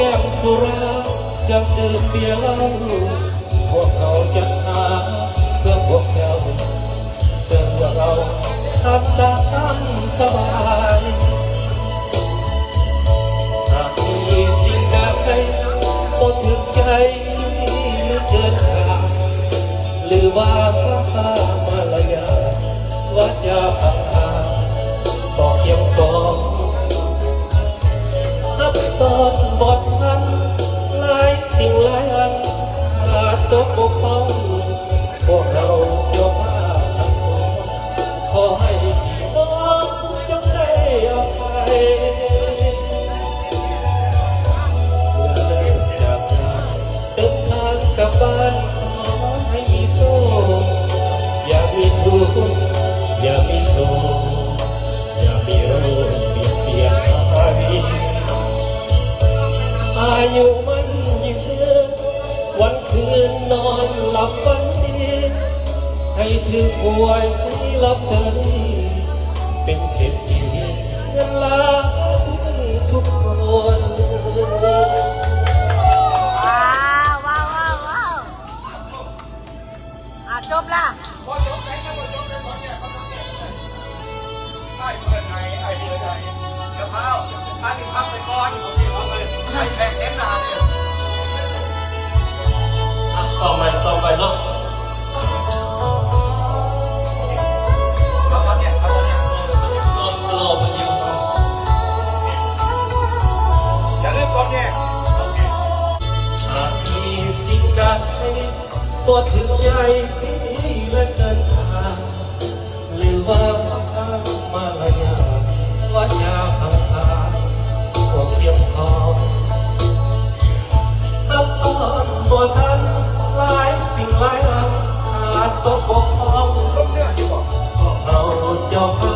ແກ້ມສຸລາ ເຄື່ອງດື່ມເບຍເຫຼົ້າ ພວກເຮົາຈັດຫາເພື່ອພວກເຈົ້າ ເຊີນພວກເຮົາຮັບຕາມສະບາຍ. ຫາກມີສິ່ງໃດບໍ່ຖືກໃຈ ຫຼືເກີນຄາດ ຫຼືວ່າມາລະຍາດ ວາຈາປາກການບໍ່ພຽງພໍ ຮັບຕ້ອນບໍ່ທັນ ຫຼາຍສິ່ງຫຼາຍອັນຂາດຕົກບົກຜ່ອງ ພວກເຮົາເຈົ້າພາບທັງສອງ ຂໍໃຫ້ພີ່ນ້ອງຈົ່ງໄດ້ອະໄພ. ເມື່ອເລີກຈາກກັນ ເດີນທາງກັບບ້ານ ຂໍໃຫ້ມີໂຊກ ຢ່າມີທຸກ ຢ່າມີໂສກ ຢ່າມີໂລກບຽດບຽນໃຜ ອາຍຸໝັ້ນຍືນ ວັນຄືນນອນຫຼັບຝັນດີ ໃຫ້ຖືກຫວຍລອດເຕີຣີ ເປັນເສດຖີເງິນລ້ານທຸກຄົນ. ວ້າວ ວ້າວ ວ້າວ ວ້າວ. ອ່າ ຈົບລະ ບໍ່ຈົບໄດ້ ຍັງບໍ່ຈົບໄດ້ ຕອນແຮກເຂົາຕ້ອງແຮກໄດ້ ອ້າຍເພິ່ນໃຫ້ ອ້າຍເພິ່ນໃຫ້ ຢ່າພາວ ອັນນີ້ພັກໄປກ່ອນ ເອົາຊິເອົາເລີຍ ໃຫ້ແຂກເຕັມໜ້າເລີຍ ອ່ະ ຊ້ອມໄວ້ ຊ້ອມໄວ້ເນາະ ເອົາຕອນແຮກ ເອົາຕອນແຮກ ລໍ ລໍເພິ່ນຢູ່ ຢ່າລືມຕອນແຮກ ຫາກມີສິ່ງໃດ ບໍ່ຖືກໃຈ ແລະເກີນຄາດ ຫຼືວ່າມາລະຍາດ ວາຈາຄຳຖາມບໍ່ພຽງພໍ ຮັບຕ້ອນບໍ່ທັນ ຫຼາຍສິ່ງຫຼາຍອັນຂາດຕົກບົກຜ່ອງ ພວກເຮົາເຈົ້າພາ